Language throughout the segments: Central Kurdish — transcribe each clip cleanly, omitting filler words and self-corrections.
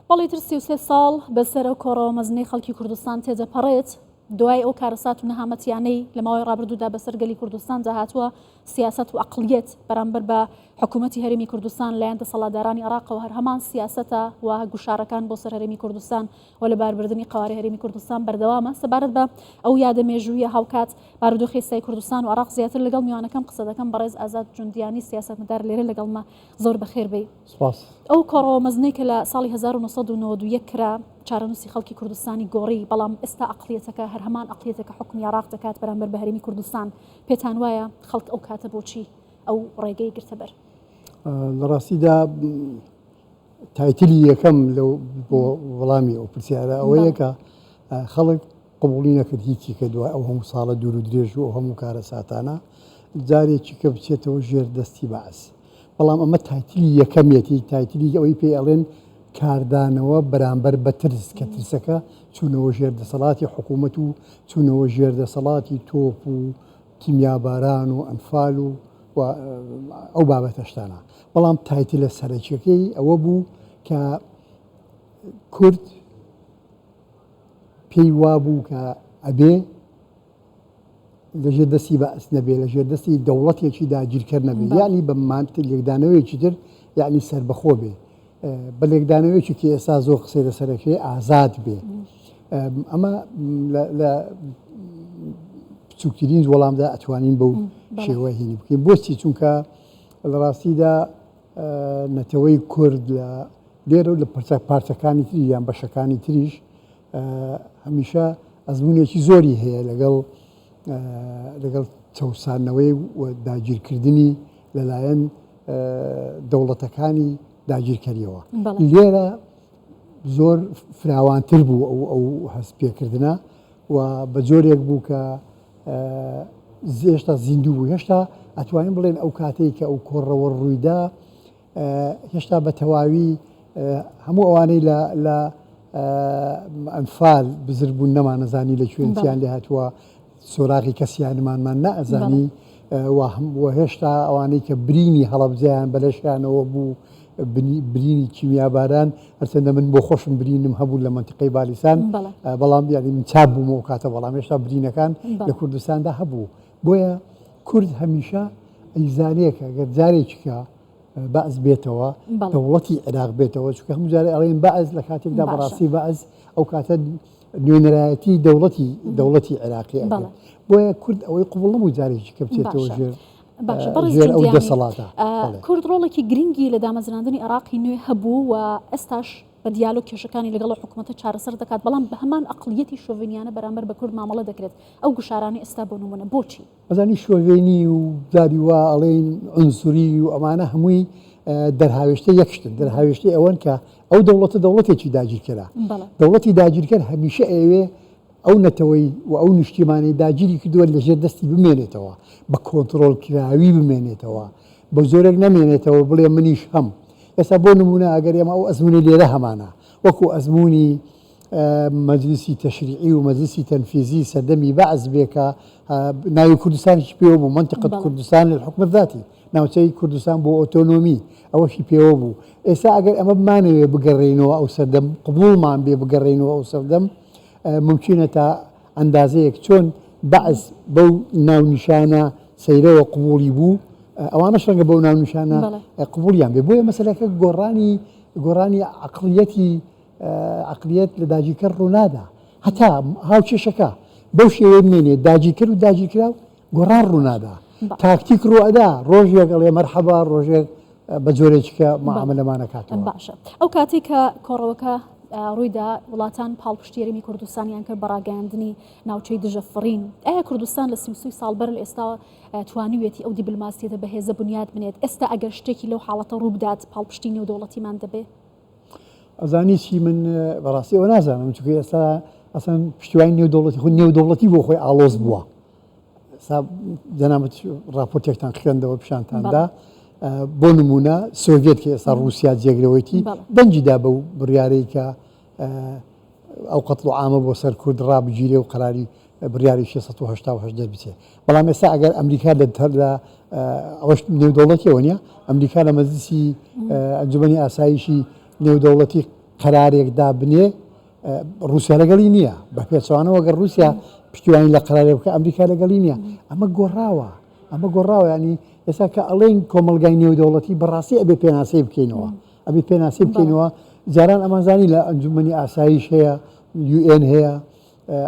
بەڵی تر 33 ساڵ بەسەر ئەو کۆڕەوە مەزنەی خەڵکی کوردستان تێدەپەڕێت، دوای ئەو کارەسات و نەهامەتیانەی لە ماوەی ڕابردوودا بەسەر گەلی کوردستاندا هاتووە، سیاسەت و عەقڵیەت بەرامبەر بە حکوومەتی هەرێمی کوردستان لایەن دەسەڵاتدارانی عێراقەوە هەر هەمان سیاسەتە و گوشارەکان بۆ سەر هەرێمی کوردستان و لەباربردنی قەوارەی هەرێمی کوردستان بەردەوامە. سەبارەت بە ئەو یادە مێژوویە هاوکات بارودۆخی ئێستای کوردستان و عێراق زیاتر لەگەڵ میوانەکەم قسە دەکەم، بەڕێز ئازاد جوندیانی سیاسەتمەدار لێرە لەگەڵمە، زۆر بەخێر بێی. سپاس. ئەو کۆڕەوە مەزنەی کە لە ساڵی 1991 کرا چارەنووسی خەڵکی کوردستانی گۆڕی، بەڵام ئێستا عەقڵیەتەکە هەر هەمان عەقڵیەتە کە حوکمی عێراق دەکات بەرامبەر بە هەرێمی کوردستان، پێتان وایە خەڵک ئەو کاتە بۆچی ئەو ڕێگەی گرتە بەر؟ لە ڕاستیدا title ی یەکەم لەو بۆ وەڵامی ئەو پرسیارە ئەوەیە کە خەڵک قبوڵی نەکرد هیچی کە دوای ئەو هەموو ساڵە دوور و درێژ و ئەو هەموو کارەساتانە جارێکی کە بچێتەوە ژێر دەستی بەعس. بەڵام ئەمە title ی یەکەمیەتی، title ی ئەوەی پێی ئەڵێن کاردانەوە بەرامبەر بە ترس، کە ترسەکە چوونەوە ژێر دەسەڵاتی حکوومەت و چوونەوە ژێر دەسەڵاتی تۆپ و کیمیاباران و ئەنفال و و ئەو بابەتە شتانە. بەڵام title ە سەرەکیەکەی ئەوە بوو کە کورد پێی وابوو کە ئەبێ لەژێر دەستی بەعس نەبێ، لەژێر دەستی دەوڵەتێکی داگیرکەر نەبێ، یەعنی بە مانتر لێکدانەوەیەکی تر یەعنی سەربەخۆ بێ، بە لێکدانەوەیەکی کە ئێستا زۆر قسەی لەسەرەکەی ئازاد بێ. ئەمە لە بچووکترین وەڵامدا ئەتوانین بەو شێوە هینی بکەین. بۆچی؟ چونکە لە ڕاستیدا نەتەوەی کورد لە لێرە و لە پارچەکانی تری یان بەشەکانی تریش هەمیشە ئەزموونێکی زۆری هەیە لەگەڵ لەگەڵ چەوساندنەوەی و داگیرکردنی لەلایەن دەوڵەتەکانی داگیرکەریەوە. لێرە زۆر فراوانتر بوو ئەو ئەو هەست پێکردنە و بە جۆرێک بوو کە هێشتا زیندوو بوو هێشتا ئەتوانین بڵێن ئەو کاتێک کە ئەو کۆڕەوە ڕوویدا هێشتا بە تەواوی هەموو ئەوانەی لە لە ئەنفال بزر بوون نەمانەزانی لە کوێن چیان لێ هاتووە سۆراغی کەسیانمانمان نەئەزانی و هێشتا ئەوانەی کە برینی هەڵەبجەیان بەلەشیانەوە بوو برینی کیمیاباران هەرچەندە من بۆ خۆشم برینم هەبوو لە منتیقەی بالیسان بەڵام یعنی من چاپ بووم ئەو کاتە بەڵام هێشتا برینەکان لە کوردستاندا هەبوو بۆیە کورد هەمیشە ئەیزانێ کە گەر جارێکیکە بەعس بێتەوە دەوڵەتی عێراق بێتەوە چونکە هەموو جارێ ئەڵێن بەعس لە کاتێکدا بەڕاستی بەعس ئەو کاتە نوێنەرایەتی دەوڵەتی دەوڵەتی عێراقی ئەکرد بۆیە کورد ئەوەی قبوڵ نەبوو جارێکی کە بچێتەوە ژێر باشە بەڕێز ژێر ئەو جوندیانی دەسەڵاتە بەڵێ. کورد ڕۆڵێکی گرنگی لە دامەزراندنی عێراقی نوێ هەبوو و ئێستاش بە دیالۆگ کێشەکانی لەگەڵ ئەو حکوومەتە چارەسەر دەکات، بەڵام بە هەمان ئەقڵیەتی شۆڤێنیانە بەرامبەر بە کورد مامەڵە دەکرێت. ئەو گوشارانەی ئێستا بۆ نموونە بۆچی؟ ئەزانی شۆڤێنی و جاری وا ئەڵێین عونسوری و ئەمانە هەمووی دەرهاوێشتەی یەک شتن، دەرهاوێشتەی ئەوەن کە ئەو دەوڵەتە دەوڵەتێکی داگیرکەرە. دەوڵەتی داگیرکەر هەمیشە ئەیەوێ ئەو نەتەوەی و ئەو نیشتیمانەی داگیری کردووە لەژێر دەستی بمێنێتەوە، بە کۆنتڕۆڵکراوی بمێنێتەوە، بە جۆرێک نەمێنێتەوە بڵێ منیش هەم. ئێستا بۆ نموونە ئەگەر ئێمە ئەو ئەزموونەی لێرە هەمانە وەکو ئەزموونی مەجلیسی تەشریعی و مەجلیسی تەنفیزی سەردەمی بەعس بێ کە ناوی کوردستانیشی پێوە بوو، منطقە کوردستان للحکم الذاتی، ناوچەی کوردستان بۆ ئۆتۆنۆمی ئەوەشی پێوە بوو. ئێستا ئەگەر ئەمە بمانەوێ بگەڕێینەوە ئەو سەردەم، قبووڵمان بێ بگەڕێینەوە ئەو سەردەم، مومکینە تا ئەندازەیەک چۆن بەعس بەو ناونیشانە سەیرەوە قبوڵی بوو، ئەوانەش ڕەنگە بەو ناونیشانە قبوڵیان بێ. بۆیە مەسەلەکە گۆڕانی گۆڕانی عەقڵیەتی عەقڵیەت لە داگیرکەر ڕوونادا. هەتا هاوکێشەکە بەو شێوەیە بمێنێ داگیرکەر و داگیرکراو گۆڕان ڕوونادا. تاکتیک ڕووئەدا، ڕۆژێک ئەڵێ مەرحەبا، ڕۆژێک بە جۆرێکی کە معامەلەمان ئەکاتەوە. باشە ئەو کاتەی کە کۆڕەوەکە ڕوویدا وڵاتان پاڵپشتی هەرێمی کوردستانیان کرد بە ڕاگەیاندنی ناوچەی دژە فڕین، ئایا کوردستان لە 33 ساڵ بەر لە ئێستا توانیویەتی ئەو دیبلماسیەتە بەهێزە بنیات بنێت؟ ئێستا ئەگەر شتێکی لەو حاڵەتە ڕووبدات پاڵپشتی نێودەوڵەتیمان دەبێ؟ ئەزانی چی من بەڕاستی ئەوە نازانم چونکە ئێستا ئەسان پشتیوانی نێودەوڵەتی خۆ نێودەوڵەتی بۆ خۆی ئاڵۆز بووە جەنابت راپۆرتێکتان خوێندەوە پیشانتاندا بۆ نمونە سۆڤێت کە ئێستا رووسیا جێگرەوەیتی دەنگی دا بەو بڕیارەی کە ئەو قەتڵ و عامە بۆ سەر کورد ڕابگیرێ و قەراری بڕیاری 688 دەربچێ بەڵام ئێستا ئەگەر ئەمریکا لە لە ئەوەش نێودەوڵەتیەوە نیە ئەمریکا لە مەجلیسی ئەنجومەنی ئاسایشی نێودەوڵەتی. قەرارێک دابنێ ڕووسیا لەگەڵی نییە بە پێچەوانەوە گەر ڕووسیا پشتیوانی لە قەرارێک بکە ئەمریکا لەگەڵی نییە ئەمە گۆڕاوە ئەمە گۆڕاوە ینی ئێستا کە ئەڵێن کۆمەلگای نێودەوڵەتی بەڕاستی ئەبێ پێناسەی بکەینەوە ئەبێ پێناسی بکەینەوە جاران ئەمانزانی لە ئەنجومەنی ئاسایش هەیە UN هەیە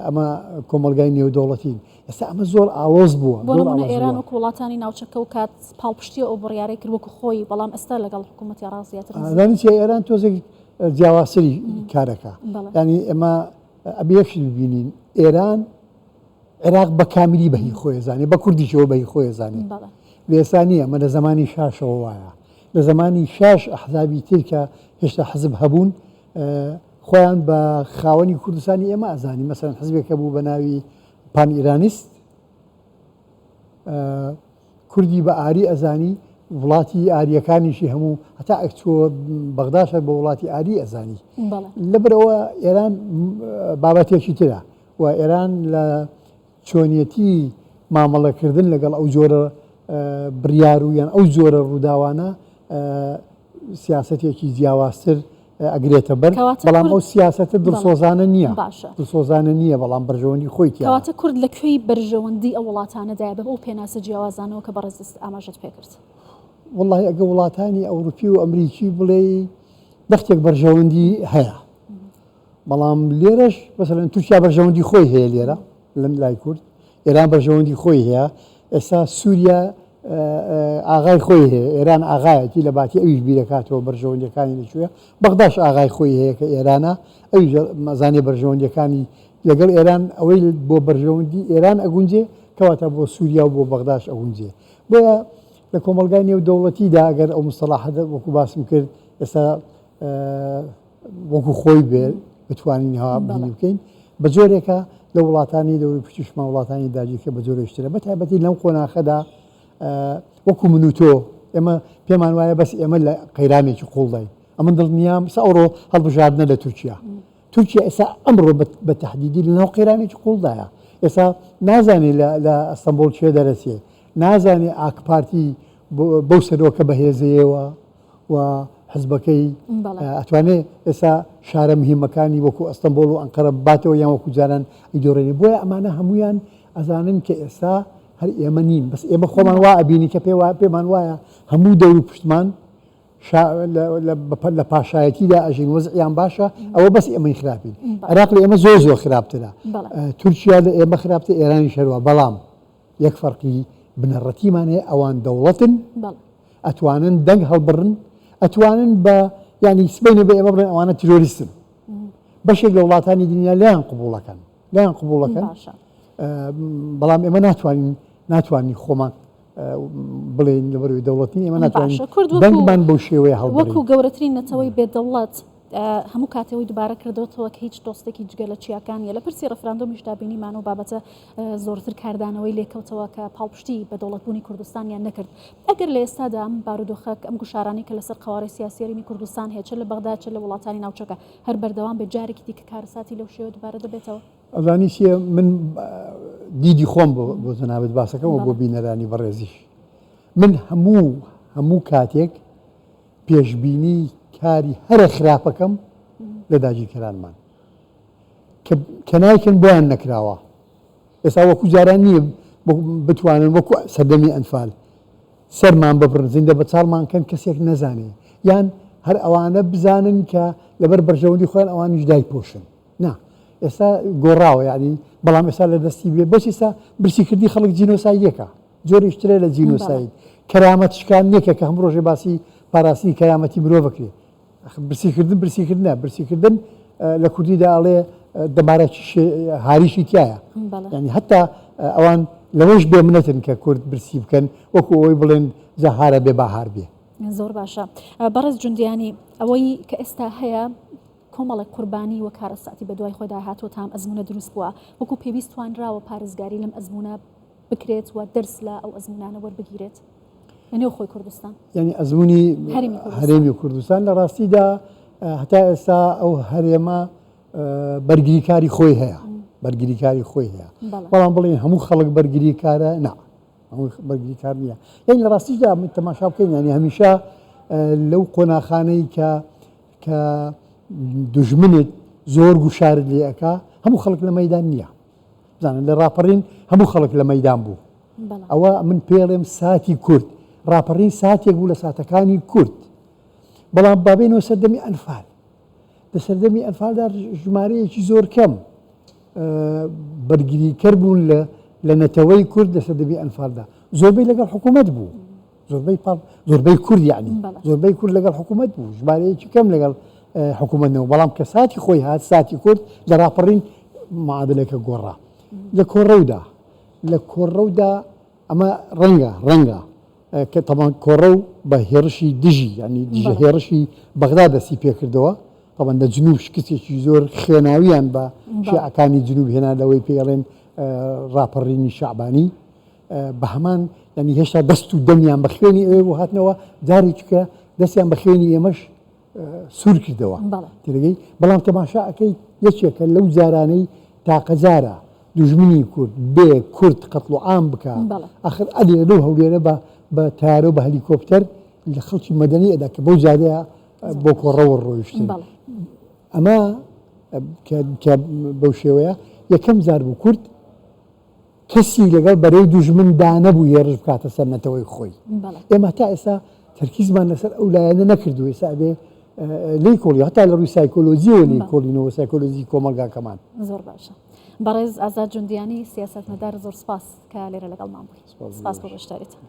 ئەمە کۆمەڵگای نێودەوڵەتین ئێستا ئەمە زۆر ئاڵۆز بووە بۆ نمونە ئێران وەکو وڵاتانی ناوچەکە و کات پاڵپشتی ئەو بڕیارەی کرد وەکو خۆی بەڵام ئێستا لەگەڵ حکوومەتی عێراق زیاتر زانی چیە ئێران تۆزێک جیاوازتری کارەکە ینی ئێمە ئەبێ یەک شت ببینین ئێران عێراق بە کاملی بەهی خۆی زانێ بە کوردیشەوە بەهی خۆی زانێ لێسا نییە ئەمە لە زمانی شاشەوە وایە لە زمانی شاش ئەحزابی تر کە هێشتا حزب هەبوون خۆیان بە خاوەنی کوردستانی ئێمە ئەزانی مەسەلەن حزبێک هەبوو بە ناوی پان ئیرانیست کوردی بە ئاری ئەزانی وڵاتی ئاریەکانیشی هەموو هەتا ئەچووە بەغداش هەر بە وڵاتی ئاری ئەزانی لەبەرەوە ئێران بابەتێکی ترە و ئێران لە چۆنیەتی مامەڵەکردن لەگەڵ ئەو جۆرە بڕیار و یان ئەو جۆرە ڕووداوانە سیاسەتێکی جیاوازتر ئەگرێتە بەر بەڵام ئەو سیاسەتە دڵسۆزانە نییە باشە دڵسۆزانە نییە بەڵام بەرژەوەندی خۆی تیایە. کەواتە کورد لە کوێی بەرژەوەندی ئەو وڵاتانەدایە بە ئەو پێناسە جیاوازانەوە کە بەڕێزت ئاماژەت پێکرد؟ وەڵاهی ئەگەر وڵاتانی ئەوروپی و ئەمریکی بڵێی بەختێک بەرژەوەندی هەیە بەڵام لێرەش مەسەلەن تورکیا بەرژەوەندی خۆی هەیە لێرە لەم لای کورد ئێران بەرژەوەندی خۆی هەیە ئێستا سووریا ئاغای خۆی هەیە ئێران ئاغایەتی لە باتی ئەویش بیرەکاتەوە بەرژەوەندیەکانی لەکوێ بەغداش ئاغای خۆی هەیە کە ئێرانە ئەویش مەزانێ بەرژەوەندیەکانی لەگەڵ ئێران ئەوەی بۆ بەرژەوەندی ئێران ئەگونجێ کەواتە بۆ سووریا و بۆ بەغداش ئەگونجێ بۆیە لە کۆمەلگای نێودەوڵەتیدا ئەگەر ئەو مستەڵاحە وەکو باسم کرد ئێستا وەکو خۆی بێ بتوانین هەوا بینی بکەین بە جۆرێکە لە وڵاتانی دەوری پشتیشمان وڵاتانی داگیرکە بە جۆرێکترە بە تایبەتی لەم قۆناخەدا وەکو من و تۆ ئێمە پێمان وایە بەس ئێمە لە قەیرانێکی قوڵداین ئەمن دڵنیام سە ئەوڕۆ هەڵبژاردنە لە تورکیا تورکیا ئێستا ئەمڕۆ بە تهدیدی لەناو قەیرانێکی قوڵدایە ئێستا نازانێ لە ئەستەمبۆڵ کێ دەرەچێ نازانێ ئاکپارتی بەو سەرۆکە بەهێزەیەوە و حزبەکەی ئەتوانێ ئێستا شارە مهمەکانی وەکو ئەستەمبۆڵ و ئەنقەرە بباتەوە یان وەکو جاران ئیدۆڕێنێ بۆیە ئەمانە هەمویان ئەزانن کە ئێستا هەر ئێمە نین بەس ئێمە خۆمان وا ئەبینی کە پێ پێمان وایە هەموو دەور و پشتمان لە پاشایەتیدا ئەژین وەزعیان باشە ئەوە بەس ئێمەی خراپین عێراق لە ئێمە زۆر زۆر خراپترە تورکیا لە ئێمە خراپتر ئێرانی شەروە بەڵام یەک فەرقی بنەڕەتیمان هەیە ئەوان دەوڵەتن ئەتوانن دەنگ هەڵبڕن ئەتوانن بە ینی سبینە بە ئێمە بڵێن ئەوانە تیرۆریستن بەشێک لە وڵاتانی دنیا لیان قوبوڵەکەن لیان قوبوڵەکەن بەڵام ئێمە ناتوانین ناتوانین خۆمان بڵێن لەبەروی دەوڵەتی ئێمە ناتوانین دەنگمان بەو شێوەیە هەڵبڕین وەکو گەورەترین نەتەوەی بێدەوڵەت هەموو کاتێ ئەوەی دوبارە کردۆتەوە کە هیچ دۆستێکی جگە لە چیاکان نیە. لە پرسی ڕفراندۆمیشدا بینیمان ئەو بابەتە زۆرتر کاردانەوەی لێکەوتەوە کە پاڵپشتی بە دەوڵەتبوونی کوردستانیان نەکرد. ئەگەر لە ئێستادا ئەم بارودۆخە ئەم گوشارانەی کە لەسەر قەوارەی سیاسی هەرێمی کوردستان هەیە چ لە بەغدا چ لە وڵاتانی ناوچەکە هەر بەردەوام بێت جارێکی دیکە کارەساتی لەو شێوە دوبارە دەبێتەوە؟ ئەزانی چیە من دیدی خۆم بۆ جەنابت باسەکەم و بۆ بینەرانی بەڕێزیش من هەموو هەموو کاتێک پێشبینی کاری هەرە خراپەکەم لە داگیرکەرانمان کە نایکەن بۆیان نەکراوە ئێستا وەکو جاران نییە بتوانن وەکو سەردەمی ئەنفال سەرمان ببڕن زیندە بە چاڵمان کەن کەسێک نەزانێ یان هەر ئەوانە بزانن کە لەبەر بەرژەوەندی خۆیان ئەوانیش دایپۆشن نا ئێستا گۆڕاوە یعنی بەڵام ئێستا لە دەستی بێ بۆچ ئێستا برسیکردنی خەڵک جینۆسایدێکە جۆرێکی ترە لە جینۆساید کەرامەت شکاندنێکە کە هەموو ڕۆژێ باسی پاراستنی کەرامەتی مرۆڤ بکرێ برسیکردن برسیکردنە برسیکردن لە کوردیدا ئەڵێ دەمارەکی هاریشی تایە ینی هەتا ئەوان لەوەش بێ منەتن کە کورد برسی بکەن وەکو ئەوەی بڵێن جەهارە بێ باهار بێ زۆر باشە بەڕێز جوندیانی ئەوەی کە ئێستا هەیە کۆمەڵێک قوربانی و کارەساتی بەدوای خۆیدا هاتووە تا ئەم ئەزموونە دروست بووە وەکو پێویست توانراوە پارێزگاری لەم ئەزموونە بکرێت و دەرس لە ئەو ئەزموونانە وەربگیرێت لە نێو خۆی کوردستان؟ یعنی ئەزموونی هەرێمی کوردستان لە ڕاستیدا هەتا ئێستا ئەو هەرێمە بەرگریکاری خۆی هەیە بەرگریکاری خۆی هەیە بەڵام بڵێن هەموو خەڵک بەرگریکارە نا هەموو بەرگریکار نییە یعنی لە ڕاستیشدا من تەماشا بکەین یعنی هەمیشە لەو قۆناخانەی کە کە دوژمنت زۆر گوشارت لێ ئەکا هەموو خەڵک لە مەدان نییە بزانن لە ڕاپەڕین هەموو خەڵک لە مەدان بوو ئەوە من پێڵێم ساتی کورد ڕاپەڕین ساتێک بوو لە ساتەکانی کورد بەڵام بابینەوە سەردەمی ئەنفال لە سەردەمی ئەنفالدا ژمارەیەکی زۆر کەم بەرگریکەر بوون لە لە نەتەوەی کورد لە سەردەمی ئەنفالدا زۆربەی لەگەڵ حکوومەت بوو زۆربەی پاڵ زۆربەی کورد یعنی زۆربەی کورد لەگەڵ حکوومەت بوو ژمارەیەکی کەم لەگەڵ حکوومەت نەبوو بەڵام کە ساتی خۆی هات ساتی کورد لە ڕاپەڕین معادلەکە گۆڕا لە کۆڕەودا لە کۆڕەودا ئەمە ڕەنگە ڕەنگە کە تەبان کۆڕەو بە هێڕشی دژی یعنی دژە هێڕشی بەغدا دەستی پێکردەوە تەبان لە جنوب شکستێکی زۆر خوێناویان بە شیعەکانی جنوب هێنا لەوەی پێڵێن ڕاپەڕینی شەعبانی بە هەمان یعنی هێشتا دەست و دەمیان بە خوێنی ئەوێ بۆ هاتنەوە جارێکیکە دەستیان بە خوێنی ئێمەش سوور کردەوە تێدەگەی بەڵام تەماشا ئەەکەی یەکێکە لەو جارانەی تاقەجارە دوژمنی کورد بێ کورد قەتڵ و عام بکە ئەخر ئەلێ لەو هەولێرە بە بە تارە و بە هەلیکۆپتەر لە خەڵکی مەدەنی ئەدا کە بەو جادەیە بۆ کۆڕەوە ڕۆیشتن ئەمە کە بەو شێوەیە یەکەم جار بوو کورد کەسی لەگەڵ بەرەی دوژمن دا نەبوو هێرش بکاتە سەر نەتەوەی خۆی. ئێمە تا ئێستا تەرکیزمان لەسەر ئەو لایەنە نەکردووە، ئێستا ئەبێ لێی کۆڵی هەتا لە ڕووی سایکۆلۆجیەوە لێی کۆڵینەوە سایکۆلۆجی کۆمەڵگاکەمان. زۆر باشە بەڕێز ئازاد جوندیانی سیاسەتمەدار زۆر سپاس کە لێرە لەگەڵمان بووی. سپاس بۆ بەشداریتان.